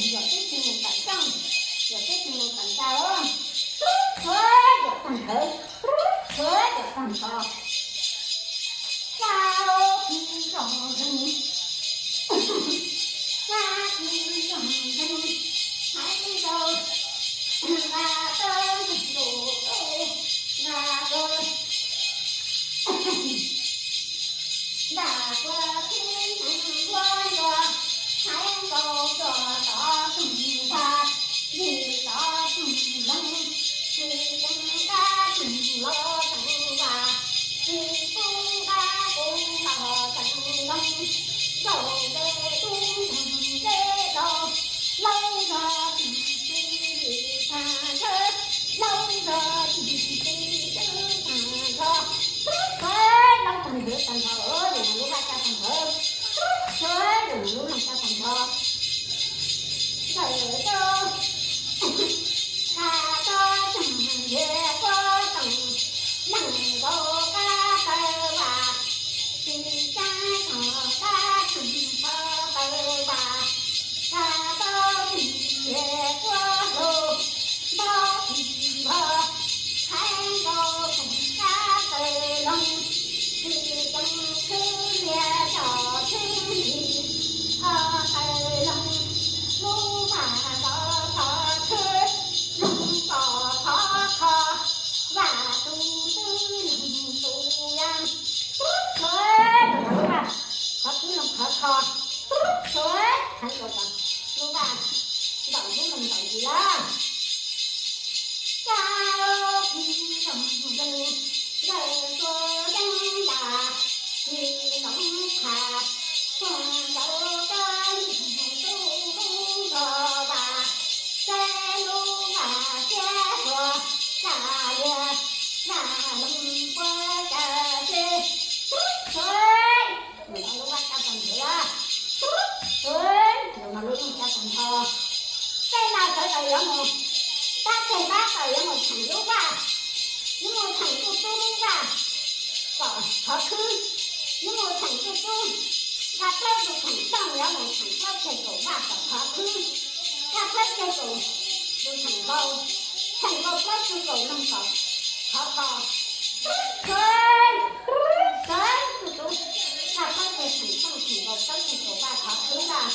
Yog tib tug mus tawm rooj, yog tib tug mus tawm ntsa, tub txhua yog tag nthawv, tub txhua yog tag nrho. Tsa kis zog zeeg, tsa kis zog zeeg, hais rau nqa tawb ntuj nqa tawb nqa tawb ntuj, nqa tawb ntuj txhib neeg nquab ntuag, hais nkaus tsuas tov tug vaj, yig tov tug loog, tsis ceev nqa tug los tseem vam, tsis pub nqa kuv los tseem loog, nkaum nte tub nkeeg nte los, laub zog tsis txi yim tag nthawv, laub zog tsis txi twb tag nrho, tub txhua laub tag nthawv tag nrho, zaum no lub vaj tsa tag nrho, tub txhua zaum no lub loog tsa tag nrho. Ntawm rau nqa tawb tug nce quab toom, neeg nkaus qab taw vam, tsis ceev tog qab tug npho taw vam, nqa tawb tug nce quab hlo, npho tug npho, hais nkaus tug qab taw loog, tsis ceev khwb lias tsom khwb hlis, qhov taw loog, lub vaj tod qhov khwb, loog pom qhov kho, vaj tus twb loog tus yaj, tub txhua zaum no lub vaj qhov khwb loog qhov kho, tub txhua, hais nkaus lub vaj ntaus lub loog ntaus ntsis lawm. Tsa kis zog zeeg, zawm tua yeeb yam, tsis loov tham, tuag ntawd kab ntug tub lub zog vam, seb lub vaj siab hluas, tsa lias vaj loog puab cas xwb, tub txhua. Zaum no lub vaj tsa tag nrho, tub txhua, zaum no lub loog tsa tag nrho. Tej no sawv daws yuav mus, tab tseg tab tom yuav mus theem lub vaj, yuav mus theem tub tub lub vaj kom qhov khwb, yuav mus theem tub tub, nqa plaub tug theem tooj yuav mus theem plaub txhais kaum vaj kom qhov khwb, nqa plaub txhais kaum tus theem nkaus, theem nkaus plaub txhais kaum loog kom qhov kho, tub txhua, tub txhua, tub tub, nqa plaub txhais theem tooj theem nkaus plaub txhais kaum vaj qhov khwb vaj,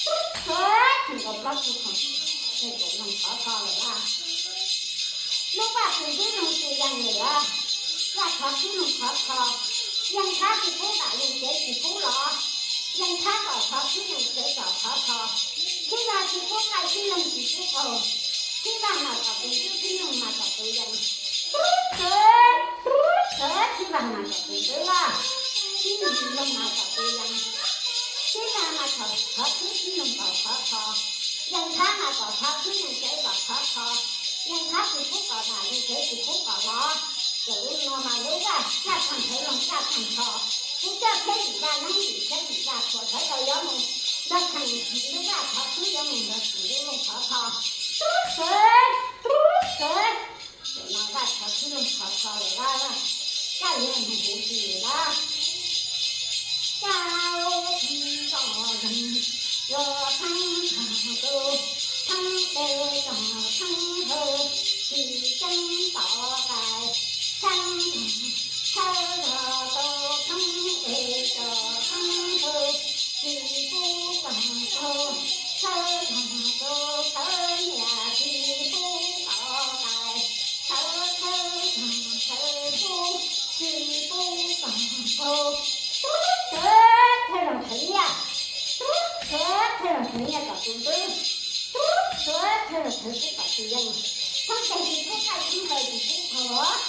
tub txhua, theem nkaus plaub txhais kaum, txhais kaum loog qhov kho lawm vaj. Lub vaj tus twb loog tus yees lawm, vaj qhov khwb loog qhov kho, yeej thab tsis pub vam yeej tsev tsis pub los, yeej thab kom qhov khwb yeej tsev kom qhov kho, khwb vaj tsis pub qaij khwb loog tsis pub qaug, khwb vaj mas kom tus twb, khwb loog mas kom tus yees, tub txhua, tub txhua, khwb vaj mas kom tus twb vaj, khwb loog mas kom tus yees, khwb vaj mas kom qhov khwb, khwb loog kom qhov kho, yeej thab mas kom qhov khwb yeej tsev kom qhov kho, yeej thab tsis pub kom vam yeej tsev tsis pub kom los. Zaum no mas lub vaj tsa tag nrho loog tsa tag nrho, kuv coj tsheb yim vaj neeb yim tsheb yim vaj thuam sawv daws yuav mus nrog theem lub vaj qhov khwb, yuav mus nrog theem lub loog qhov kho, tub txhua, tub txhua. Zaum no vaj qhov khwb loog qhov kho lawm vaj, vaj yuav mus huv tsis lawm vaj. Tsa kis zog zeeg, yuav theeb tog tus, theeb dej tog theeb hawv, tsis ceeb tom qais, theeb tog thawb zog tau, theeb dej tog theeb hawv, tsis pub kom qaug, thawb zog tau thawb niam, tsis pub kom qais, thawb thawb zog thawb pub, tsis pub kom qaug, tub txhua, thawb zog thawb nyiaj, tub txhua, thawb zog thawb nyiaj kom tus twb, tub txhua, thawb zog thawb pub kom tus yees, theeb dej tsis pub qaij, theeb hawv tsis pub qaug,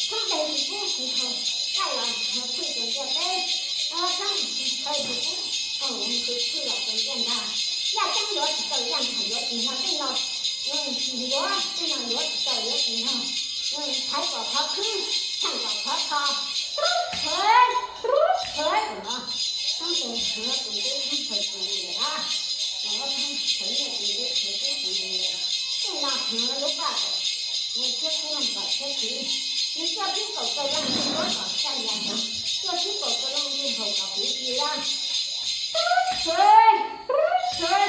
theeb dej tsis pub tsis qaug, qaij los hwj tus ntiaj teb, theeb hawv tsis pub qaug, hwj tus ntiaj ntag, yaj ceeb yuav tsis tau, yaj ntxhais yuav tsis yog, tej no tsis yuav, tej no yuav tsis tau yuav tsis yog, thaiv kom qhov khwb, theem kom qhov kho, tub txhua, tub txhua zaum no, theeb dej hwv tus twb, theeb hawv tus yees lawm, theeb hawv tus twb, theeb hawv tus yees lawm, tej no hwv lub vaj kom, nws thiab khwb loog kom thiab khwv, nws coj tib kaum tau loog ntuj nruab kom xya yas hwv, coj tib kaum tau loog ntuj nphaum kom huv tsis lawm, tub txhua, tub txhua,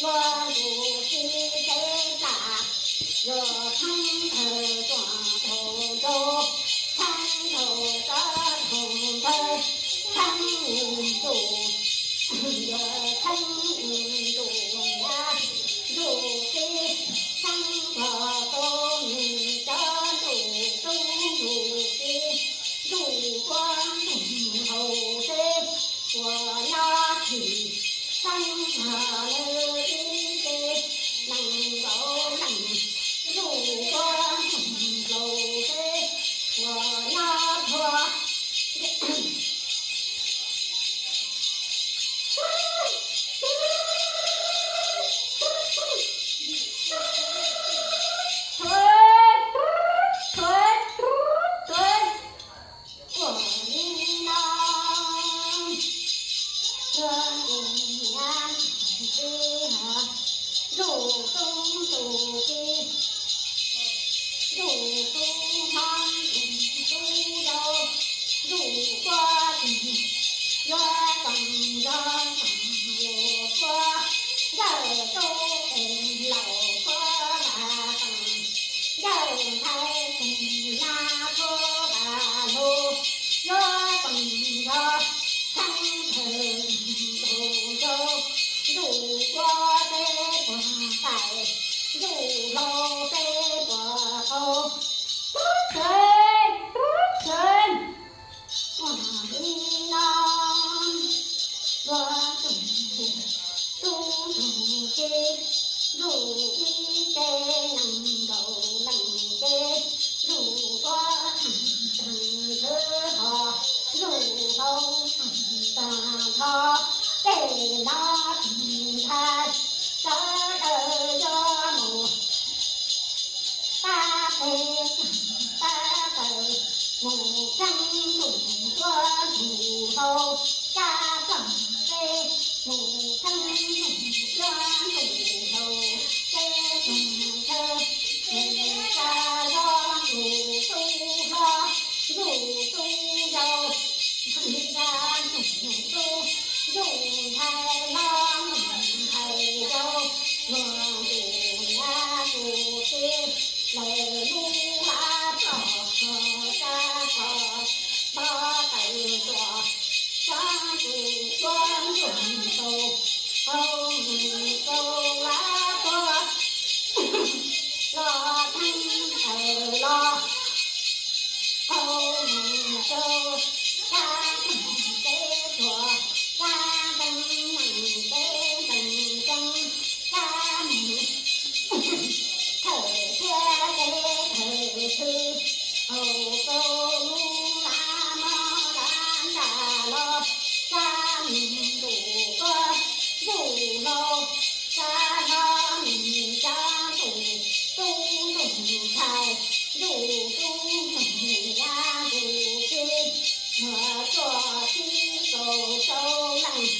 Ua ntuj tib teb plam, yuav theeb ntawm tuam thaum nraug, theeb ntawm tsob thaum ntawd, theeb ntuj, yuav theeb ntuj niam ntuj txiv, theeb nrog tub nws cov ntuj tub ntuj txiv, ntuj ua ntuj hauv teb, ua nyob thim theeb nrog nws ib tsev nees nkaum leej, ntuj ua ntuj hauv teb, ua nyob thuav. Ua li no, ntuj niam ntuj txiv, ntuj tub ntuj txiv, ntuj tub hmoob ntuj tub yau, ntuj ua tug yuav koom zog koom lus puab, nkawj tub es laus puab vas koom, nkawj ntxhais tug nab puab vas lug, yuav koom zog theeb thawm ntuj nraug, ntuj ua teb puag qaim, ntuj hlau teb puag qaug. Tub txhawv, tub txhawv, ua li no, ua tub tub tug txiv, ntuj ib tsev nees nkaum leej tsev, ntuj ua tag tag ntxhwb hos, ntuj hlau tag tag nrho, tej no tag ntxhais sawv daws yuav mus pab peb pab taws, mus txeeb ntuj ua ntuj hlau, tsa plaub teb, mus txeeb ntuj ua ntuj hlau, teb tug chaw, mus tsa zog ntuj tub hlob, ntuj tub yau, ntxhais tub, ntuj ntxhais hlob, ntuj ntxhais yau, luag ntuj niam ntuj txiv, lawv lub lab ploj tsa tog, tog tawm tuaj, tsa ntuj ua ntuj tau, hau mus rau lab tuaj, los theeb tawm los, hau mus rau, tsa teb tuaj, tsa ntees nees teb ntees tseeb, tsa mus thawm thiab teb thawm tw, hau rau lub lab mob lab nraj los, tsa mus ntuj ua ntuj hlau, tsa hlo mus tsa ntuj tub ntuj ntxhais, ntuj tub ntuj niam ntuj txiv, muaj txuj tib kaum rau leej,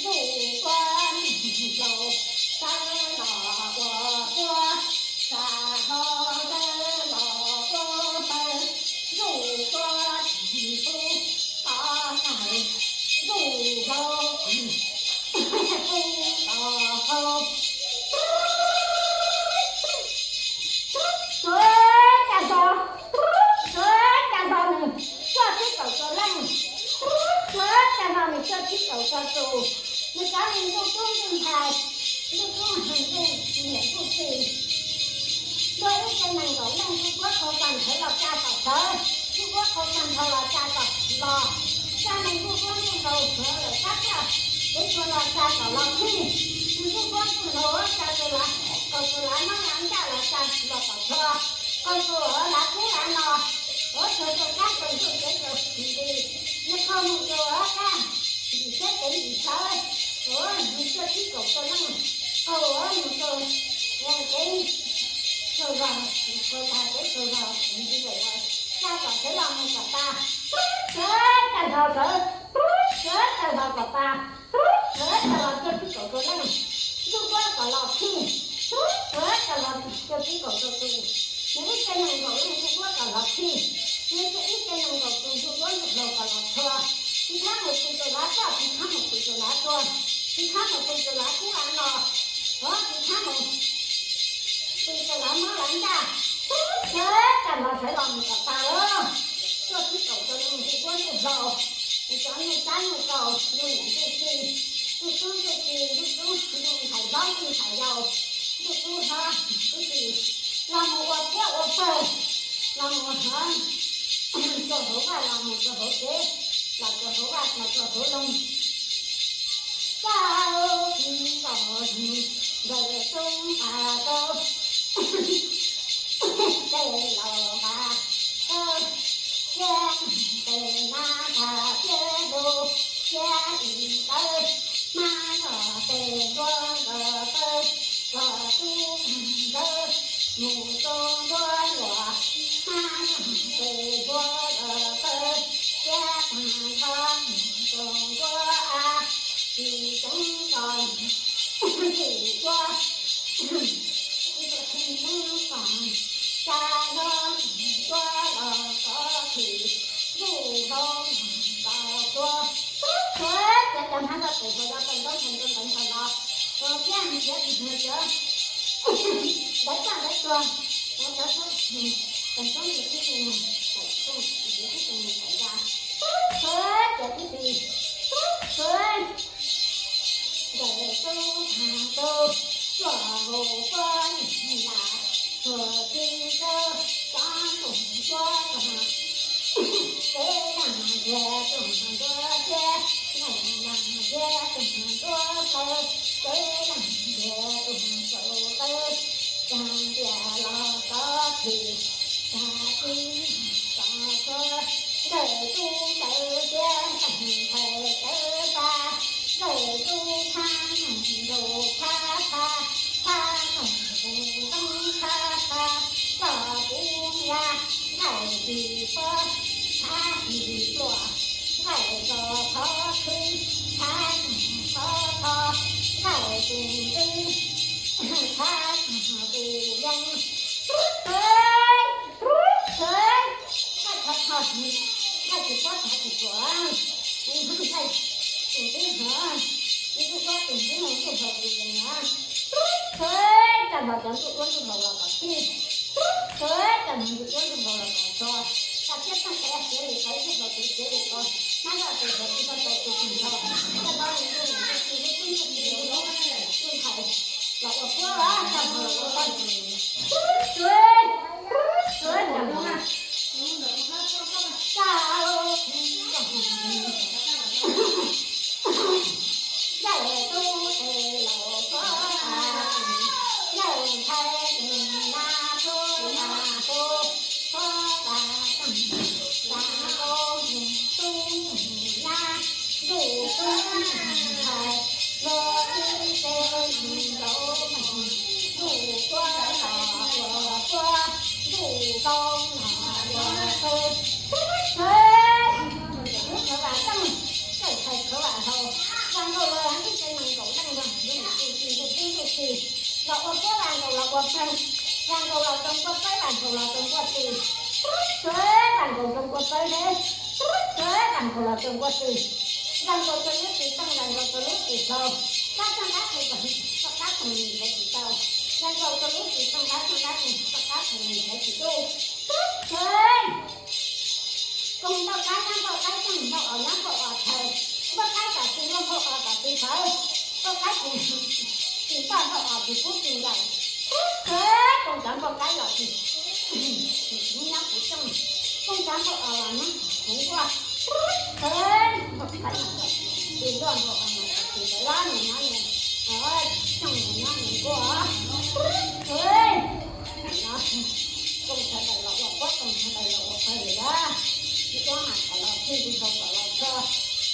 ntuj ua ntuj hlau, sawv los ua puab, tsa hlo sawv los ua pawg, ntuj ua tsis pub tov nqaij, ntuj hlau tsis pub tov hau. Txhawv tag nrho, txhawv tag nrho nws cuaj txhiab kaum txog leej, txhawv tag nrho nws cuaj txhiab kaum txog tus, nws cov me ntuj tub ntuj ntxhais, ntuj tub ntuj niam ntuj txiv, ntuj ib tsev nees nkaum leej, ntuj puab qhau tag nrho los tsa tom sawv, ntuj puab qhau tag nrho los tsa tom los, tsa nws ntuj puab ntuj nraug sawv lawm sab caj, kev tshuav los tsa tom los khij, nws ntuj puab ntuj nraug tsa tus lav, kaus tus lav mob lav nraj los tsa los tom tshuav, kaus tus lav kub lav no, ua tshuav rau kab rau ntuj kev rau nti, nws qhau mus rau qab ntim thiab kev ntim sawv, ua nws cuaj txhiab kaum txog leej, qhau mus rau kev tsaug zog, rau tag kev tsaug zog nti lawm, tsa tom sawv los mus tom tas, txhawv tag nrho sawv, txhawv tag nrho tom tas, txhawv tag los cuaj txhiab kaum txog leej, ntuj puab kom los khij, txhawv tag los cuaj txhiab kaum txog tus, nws ib tsev nees nkaum leej ntuj puab kom los khij, nws ib tsev nees nkaum tus ntuj puab ntuj hlau kom los tshuav, tsis txhob mus pw rau lav toj, tsis txhob mus pw rau lav tuaj, tsis txhob mus pw rau lav kub lav no, Ov, tsis txhob mus, tsis txhob los muab lawv ncaj. Sawv tag los sawv los mus kom tas lawm. Tuaj tib kaum rau ntuj duab ntuj hlauv, nws cov nyuj tsab nyuj kaus, ntuj niam ntuj txiv, ntuj tub ntuj ki, ntuj tub ntuj ntxhais hlob ntuj ntxhais yau, ntuj tub hlob tub ki, los mus ua puab ua pawg, los mus hov, rau hauv vaj los mus rau hauv tsev, los rau hauv vaj los rau hauv loog. Tau tsis tau ntawm tub nqa tau, tes laus nqa tau, thiab tes nab nqa thiab lus, thiab li ntawd mas kom tes ntuab nqa tau, kom tub nqa tau, mus rau ntuab luam mas kom tes ntuab nqa tau, thiab tag nrho mus rau ntuab av, tsis coob txog tim ntuab, tsis coob txog tim ntuab, tag nrho ntuab los txog tim ntuj hlauv los txog. Tub txhua cov cov hmab nroj tes hluas los tau ntaub ntawv ntaub ntawv ntawv los, tau thiab hais tias tus hluas cov ntawv txaj ntawv tuag, cov cov tub tes tub tus tib tus mus tawm tuaj, tus tib tus mus tawm nra. Tub txhua cov tib tus, tub txhua ntawm tub tag tub, tuaj hauv puab lam txhua tib tub, cov tus tuab tag, peb lam ntiag tus ntuab thiab, lam ntiag tus ntuab plaws, peb lam ntiag tus saum plaws, tag ntiag los txog tim tag tib txog txhua, ntawm tub ntawv thiab ntawm ntxhais ntawv pa, ntawm tub thab ntawm nraug thab thab, thab ntawm tus ntoo thab thab, txog puv nyiaj, nqaij ris pob, thab ris pluas, nqaij zos qhov khwb, thab qhov kho, nqaij tus ntwb, thab tus yeeb. Rub txhua, rub txhua, nqaij qhov kho, nqaij tsis pob thab tus pluas, nqaij tus ntwb hov, ntuj duab tus ntwb hov, ntuj hlauv tus yeeb na. Rub txhua, tag nrho cov ntuj duab ntuj hlauv los kom txhij. Rub txhua, tag nrho ntuj duab ntuj hlauv los kom txhua. Tag thiab tag kev kev li qawv thiab hlauv kev kev li qawv, hmab nroj tes hluas tsis tau tau tus tag nrho, tag nrho ntuj ntuj txiv ntuj tub ntuj ki ntuj ntxhais los ua puab, tag nrho los ua pawg. Rub txhua, rub txhua, tag nrho. Tau, tag nrho. Ntxawm tub tes laus tub tas, ntxawm ntxhais tus nab tub tas tub, tub tas tas, tas tub tus tub nab, ntuj tub ntxhais, luag ib tse nkaus, ntuj duab los ua puab, ntuj ntoo los ua pawg. Tub txhua, tub txhua vam meej, txawj txhais txhua vam haus, vas nkaus los ib tse nees nkaum leej los, ntuj tub tub tub tub tsis los ua puab, vas nkaus los ua pawg, vas nkaus los rau nkuaj pawg, vas nkaus los rau nkuaj tws. Tub txhua, vas nkaus rau nkuaj pawg, tub txhua, vas nkaus los rau nkuaj tws. Vas nkaus rau lub tsis tooj, vas nkaus rau lub tsis hlau, qab txoog qab qus kom txoj qab qus nws nrhiav tsis tau. Vas nkaus rau lub tsis tooj, qab txoog qab qus kom txoj qab qus nws nrhiav tsis tau. Tub txhua, koog npauj qaib, nyob npauj qaib txoog, npauj os nyob npauj os chaw, npauj qaib kom tsis luaj, npauj os kom tsis tawv, npauj qaib tsis npauj, npauj os tsis kub tsis ncaws. Tub txhua, koog cov npauj qaib los tsis nyob kuv txooj, koog cov npauj os los nyob kuv nkuaj. Tub txhua, npauj qaib tsis luaj, npauj os tsis tawv, los nws nyob nws txooj, nws nyob nws nkuaj. Tub txhua, koog sawv daws los ua puab, koog sawv daws los ua pawg li lawm. Ntuj duab mas kom los txhij, ntuj hlauv kom los txhua,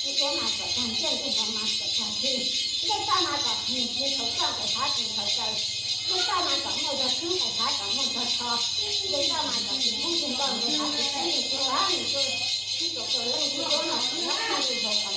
ntuj duab mas kom tag nciaj, ntuj hlauv mas kom tag txhij. Ntuj txaj mas kom txhij, ntuj hlauv txaj nqaim hav txhij hlauv txaws, ntuj txaj mas kom muaj zog txhij, nqaim hav kom muaj zog tsho, ntuj txaj mas kom tsis kub tsis ncaws, nqaim hav tsis kub tsis ncaws, ntuj txaj txhij kom leej ntuj duab mas kom nyob txhij, ntuj hlauv kom